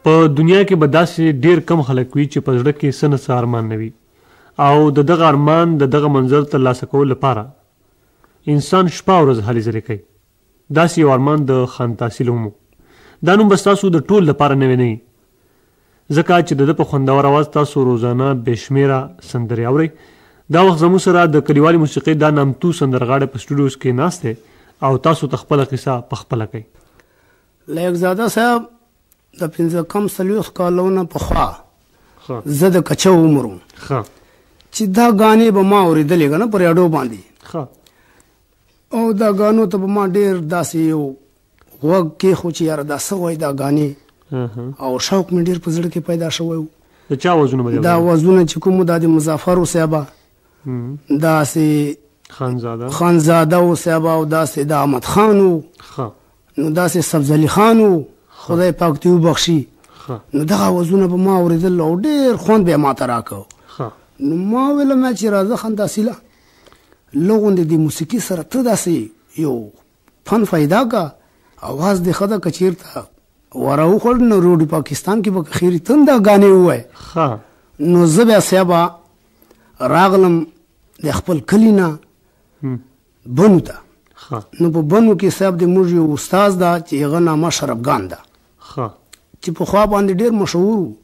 په دنیا کې به داسې ډېر کم خلک وي چې په زړه کې څه نه څه ارمان نه وي او د دغه ارمان د دغه منزل ترلاسه کولو لپاره انسان شپه او ورځ هلې ځلې کوي. داسې یو ارمان د خان تحصیل هم و. دا نوم به ستاسو د ټولو لپاره نوی نه وي، ځکه چې د ده په خوندور اواز تاسو روزانه بې شمېره سندرې اورئ. دا وخت زموږ سره د کلیوالي موسیقۍ دا نامتو سندرغاړی په سټوډیوز کې ناست دی او تاسو ته خپله کیسه په خپله کوي. لایقزاده صاحب د پنځه کم 40 کالو نه پخوا زه د کچه عمر وم چې دا ګانې به ما اورېدلې که نه په ریډو باندې، او دا ګانو ته به ما ډېر داسې یو غوږ کېښو چې یاره دا څه وایي دا ګانې، او شوق مې ډېر په زړه کې پیدا شوی و. د چا آوازونه به دا آوازونه چې کوم دا د مظفر و صاحبه، داسې خانزاده و صاحبه، او داسې د احمد خان و، نو داسې سبز علي خان و، خدای پاک دې وبخښي. نو دغه آوازونه به ما اورېدل او ډېر خوند به یې ما ته راکړ. نو ما ویل ما چې راځه خان تحصیله لږ غوندې د موسیقي سره ته داسې یو فن پیدا که، اواز دې ښه ده، که چېرته وره وخوړ نو روډي پاکستان کې به که خیري ته هم دا ګانې ووایې. نو زه بیا صاحبه راغلم د خپل کلي نه بنو ته. نو په بنو کې صاحب د موږ یو استاد ده چې هغه نامه شرفګان ده، چې پخوا باندې ډېر مشهور و،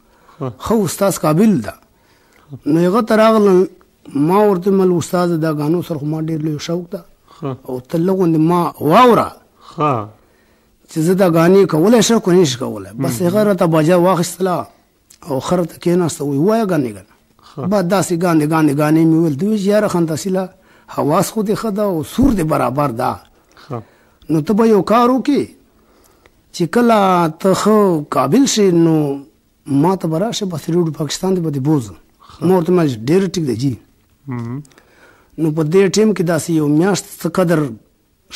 ښه استاد قابل ده. نو هغه ته راغلم، ما ورته ویل استاد دا ګانو سره خو ما ډېر لوی شوق ده، او ته لږ غوندې ما واوره چې زه دا ګانې کولی شم که نه شم کولی. بس هغه راته باجه واخیستله او ښه راته کښېناسته، وایي ووایه ګانې که نه. بس داسې ګاندې ګاندې ګانې مې وویل. دوی چې یاره خان تحصیله حواس خو دې ښه ده او سور دې برابر ده، نو ته به یو کار وکړې چې کله ته ښه قابل شې نو ما ته به راشې، بس ریډیو پاکستان دې به دې بوځم. ما ورته ویل ډېر ټیک دی جي. نو په دې ټایم کې داسې یو میاشت څه قدر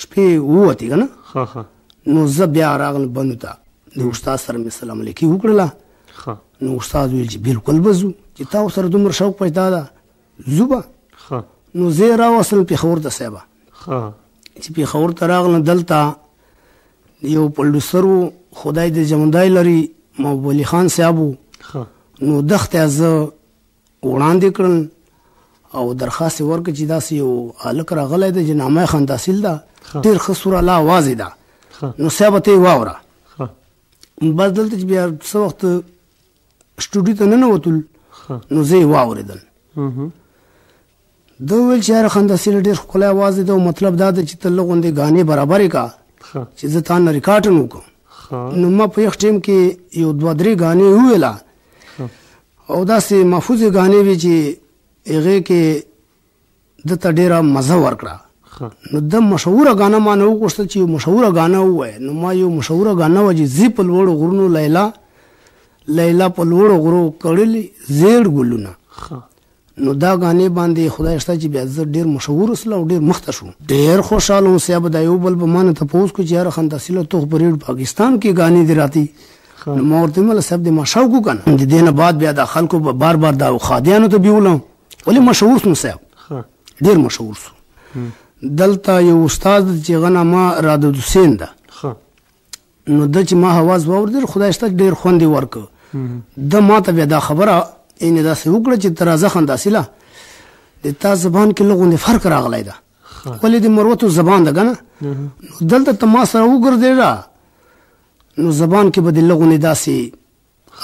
شپې ووتې که نه، نو زه بیا راغلم بنو ته، د استاد سره مې سلام علیکي وکړله. نو استاد ویل چې بالکل به ځو، چې تا ورسره دومره شوق پیدا ده ځو به. نو زه یې راوستلم پېښور ته صاحبه. چې پېښور ته راغلم دلته یو پروډیوسر و، خدای دې ژوندی لري، محبوب علي خان صاحب و. نو دښته زه وړاندې کړم او درخواست یې ورکړ چې داسې یو هلک راغلی دی چې نامه یې خان تحصیل ده، ډېر ښه سور الله اواز یې ده، نو صاحبه ته یې واوره. بس دلته چې بیا څه وخت سټوډیو ته ننوتل نو زه یې واورېدل. ده وویل چې یاره خان تحصیل ډېر ښکلی اواز دی، او مطلب دا دی چې ته لږ غوندې ګانې برابرې کړه چې زه تا نه ریکارډن وکړم. نو ما په یخ ټایم کې یو دوه درې ګانې وویله، او داسې محفوظې ګانې وې چې هغې کې ده ته ډېره مزه ورکړه. نو ده مشهوره ګانه ما نه وغوښتل چې یو مشهوره ګانه ووایه. نو ما یو مشهوره ګانه وه چې ځي په لوړو غرونو لیلا، لیلا په لوړو غرو کړلي زیړ ګلونه. نو دا ګانې باندې خدای شته چې بیا زه ډېر مشهور سوم او ډېر مخته شوم. ډېر خوشحاله وم صاحب. دا یو بل به ما نه تپوس کړو چې یاره خان تحصیله ته خو په ریډیو پاکستان کې ګانې دې راتي. نو ما ورته وویل صاحب دې ما شوق وکړه. د دې نه بعد بیا دا خلکو به بار بار دا خادیانو ته بیولم، ولې مشهور سوم صاحب، ډېر مشهور سوم. دلته یو استاد چې هغه نامه رادود حسین ده، نو ده چې ما اواز واورېدل خدای شته ډېر خوند یې ورکړ. ده ما ته بیا دا خبره یعنې داسې وکړه چې ته راځه خان تحصیله د تا زبان کې لږ غوندې فرق راغلی ده، ولې د مروتو زبان ده که نه، نو دلته ته ما سره وګرځېږه نو زبان کې به د لږ غوندې داسې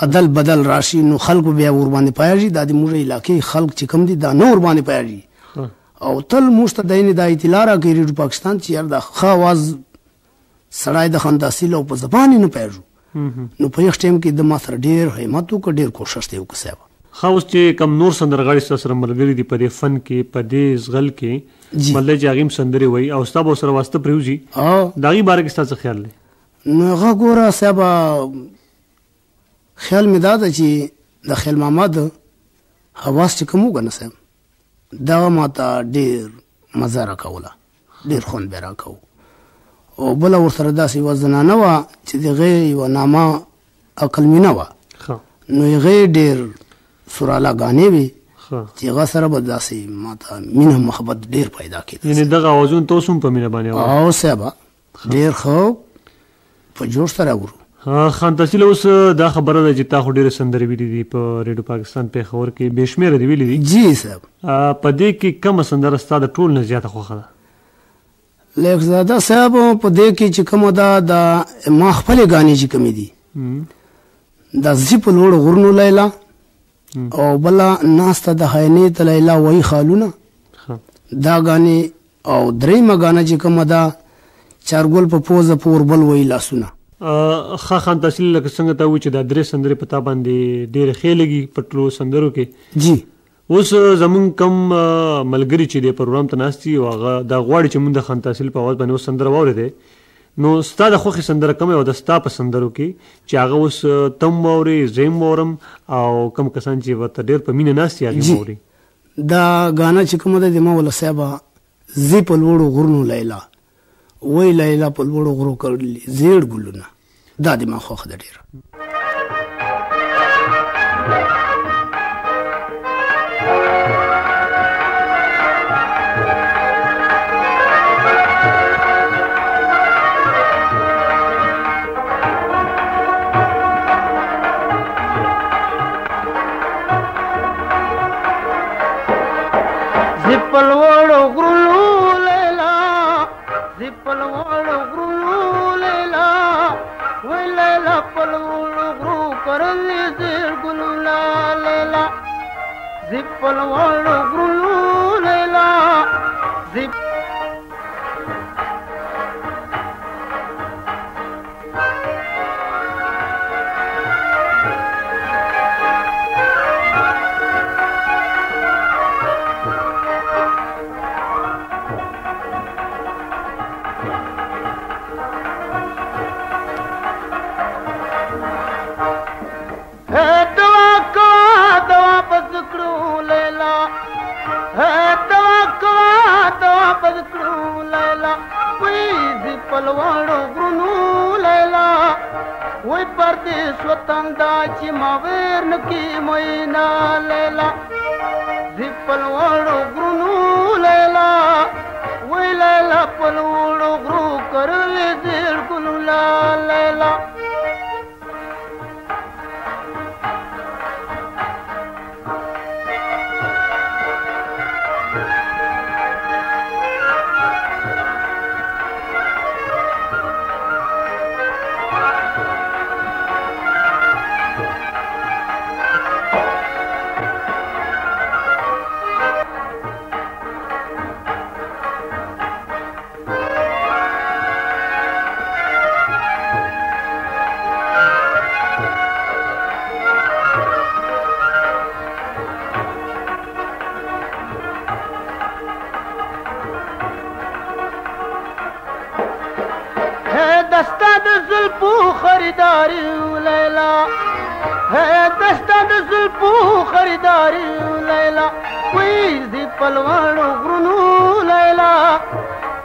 عدل بدل راشي، نو خلکو بیا ورباندې پوهېږي. دا د موږ علاقې خلک چې کوم دي دا نه ورباندې پوهېږي، او تل موږ ته د دا اطلاع راکوي ریډیو پاکستان چې یار دا ښه اواز سړی د خان تحصیل او په زبان یې نه پوهېږو. نو په یخ ټایم کې د ما سره ډېر همت وکړ، ډېر کوښښ دی وکړ صاحب. ښه اوس چې کوم نور سندرغاړي ستا سره ملګري دي په دې فن کې، په دې زغل کې، مطلب چې هغې هم سندرې وایي او ستا به ورسره واسطه پرېوځي، د هغې باره کې ستا څه خیال دی؟ نو هغه ګوره صاحب، خیال مې دا ده چې د خیال محمد حواس چې کوم و که نه صاحب، دغه ما ته ډېر مزه راکوله، ډېر خوند به یې راکوو. او بله ورسره داسې یوه زنانه وه چې د هغې یوه نامه عقل مینه وه، نو هغې ډېر سوراله ګانې وې چې هغه سره به داسې ما ته مینه محبت ډېر پیدا کېده. یعنې دغه اوازونه ته اوس هم په مینه باندې اورې؟ او صاحبه ډېر ښه په جوش سره اورو. خان تحصیل اوس دا خبره ده چې تا خو ډېرې سندرې ویلې دي په ریډیو پاکستان پېښور کې، بې شمېره دې ویلې دي. جی صاحب. په دې کې کومه سندره ستا د ټول نه زیاته خوښه ده؟ لیکزاده صاحب په دې کې چې کومه ده، دا ما خپلې ګانې چې کومې دي، دا ځي په لوړو غرونو لیلا، او بله ناسته د حینې ته لیلا وایي خالونه، دا ګانې، او درېیمه ګانه چې کومه ده چارګل په پوزه په اوربل وایي لاسونه. ښه خان تحصیل، لکه څنګه تا وویل چې دا درې سندرې په تا باندې ډېرې ښې لګي په ټولو سندرو کې. جی. اوس زمونږ کم ملګري چې دې پروګرام ته ناست دي او هغه دا غواړي چې مونږ د خان تحصیل په اواز باندې اوس سندره واورېدې، نو ستا د خوښې سندره کومه او د ستا په سندرو کې چې هغه اوس ته هم واورې، زه هم واورم، او کوم کسان چې ورته ډېر په مینه ناست دي هغې هم واوري؟ دا ګانه چې کومه ده د ما وله صاحبه، ځي په لوړو غرونو لیلا، وای لیلا په لوړو غرو کرلي زیړ ګلونه، دا د ما خوښه ده ډېره. ځي په لوړو غرونو لیلا، ځي په لوړو غرونو لیلا، وای لیلا په لوړو غرو کرلي زیړ ګلونه لیلا، ځي په لوړو غرونو لیلا، ځي لوړو غرونو لیلا، وای پردیس وطن دا چې ما ویر نه کی مینا لیلا، ځي په لوړو غرونو لیلا، وای لیلا په لوړو غرو کرلي زیړ ګلونه لیلا. دستا د زلفو خریداري لیلا، دستا د زلفو خریداري لیلا، وای ځي په لوړو غرونو لیلا،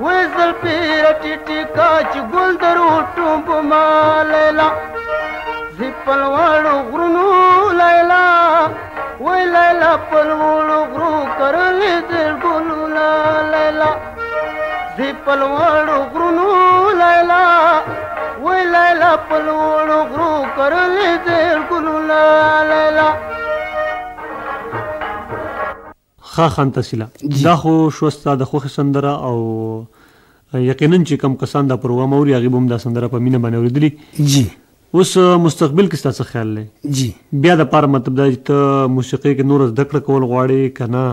وای زلفې رټیټې کا چې ګل درو ټومبو ما لیلا، ځي په لوړو غرونو لیلا، وای لیلا په لوړو غرو کرلي زیړ ګلونه لیلا، ځي په لوړو غرونو لیلا، وای لیلا په لوړو غرو کرلي زیړ ګلونه لیلا. ښه خان تحصیله، دا خو شوه ستا د خوښې سندره، او یقینا چې کوم کسان دا پروګرام اوري هغوی به هم دا سندره په مینه باندې اورېدلي. جی. اوس مستقبل کې ستا څه خیال دی؟ جی. بیا د پاره مطلب دا چې ته موسیقۍ کې نوره زده کړه کول غواړې که نه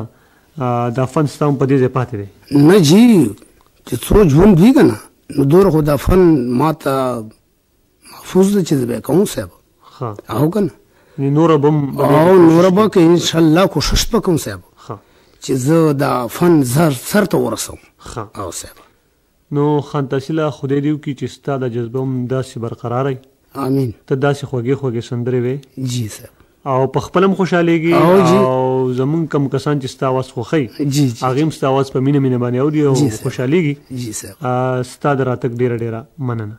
دا فن ستا هم په دې ځای پاتې دی؟ نه جی، چې څو ژوند وي که نه نو دومره خو دا فن ما ته محفوظ دی چې زه به یې کوم صاحب. ښه. او که نه نوره به هم او نوره به که انشاءالله کوشش به کوم صاحب. ښه. چې زه دا فن سر ته ورسوم. ښه. او صاحب. نو خان تحصیله خدای دې وکړي چې ستا دا جذبه هم داسې برقراره وي. آمین. ته داسې خوږې خوږې سندرې وې. جی صاحب. او په خپل هم خوشحالېږي او زمونږ کم کسان چې ستا اواز خوښوي هغې هم ستا اواز په مینه مینه باندې اوري او خوشحالېږي. جی صاحب. ستا د راتګ ډېره ډېره مننه.